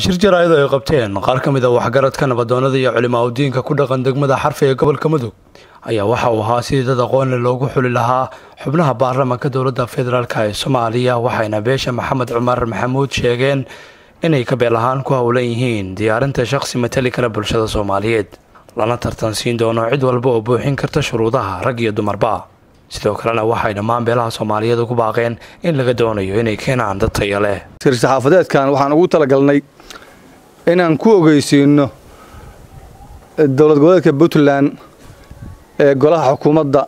Shir jaraa'id ay qabteen qaar ka mid a waxgaradka, nabadoonada iyo culimaa udiinka ku dhaqan degmada Xarfi ee gobolka Mudug ayaa waxa uu ahaa sidii dad aqoonle loogu xuli lahaa xubnaha baarlamaanka dowladda federaalk ee Soomaaliya. Waxayna beesha Maxamed Cumar Maxamuud sheegeen inay ka beel ahaan ku howlan yihiin diyaarinta shaqsi matali kara bulshada Soomaaliyeed, lana tartansiin doono cid walba oo buuxin karta shuruudaha, rag iyo dumarba. Sidoo kalena waxay dhammaan beelaha Soomaaliyeed ugu baaqeen in laga doonayo inay keenaan dad tayo leh. Sir saxaafadeedkan waxaan ugu talagalnay inaan ku ogeysiino dowlad goboleedka Puntland ee golaha xukuumadda,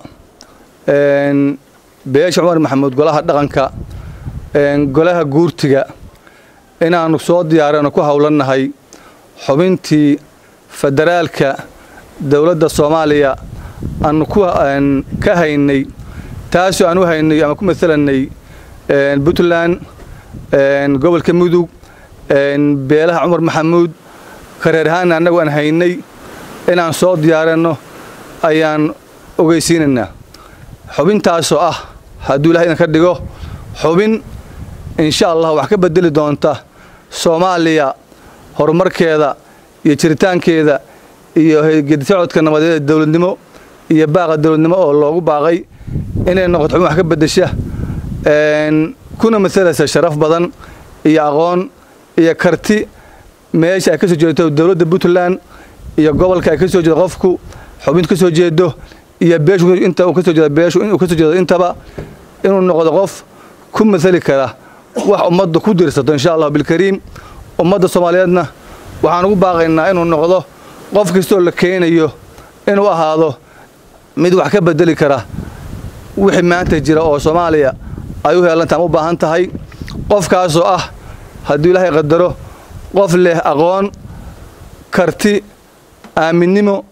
beesha Cumar Maxamuud, golaha dhaqanka, golaha guurtiga, inaannu soo diyaarano ku howlannahay xubintii federaalka dowladda Soomaaliya aanu ka haynay, taasoo aan u haynay ama ku maalanay Puntland, gobolka Mudug, beelaha Cumar Maxamuud, kareer ahaana annagu aan haynay. Inaan soo diyaaranno ayaan ogeysiinaynaa xubintaasoo ah, hadduu Ilahay idin ka dhigo, xubin insha Allah wax ka bedeli doonta Soomaaliya horumarkeeda iyo jiritaankeeda iyo geedisocodka nabadeed ee dowladnimo iyo baaqa dowladnimo oo loogu baaqay, inay noqoto xubin wax ka beddesha, kuna masalaysa sharaf badan iyo aqoon iyo karti meesha ay ka soo jeedo dowladda Puntland iyo gobolka ay ka soo jeedo qofku xubintu ka soo jeedo iyo beeshu inta uu ka soo jeedo, beeshu inuu ka soo jeedo intaba, inuu noqdo qof ku masali kara wax ummadda ku dirsato, insha Allah bilkariim. Ummadda Soomaaliyeedna waxaan ugu baaqaynaa inuu noqdo qof kastoo la keenayo inuu ahaado mid wax ka bedeli kara wixii maanta jira oo Soomaaliya ay u heelanta ama u baahan tahay, qofkaasoo ah, hadduu Ilaahay qadaro, qof leh aqoon, karti, aaminnimo.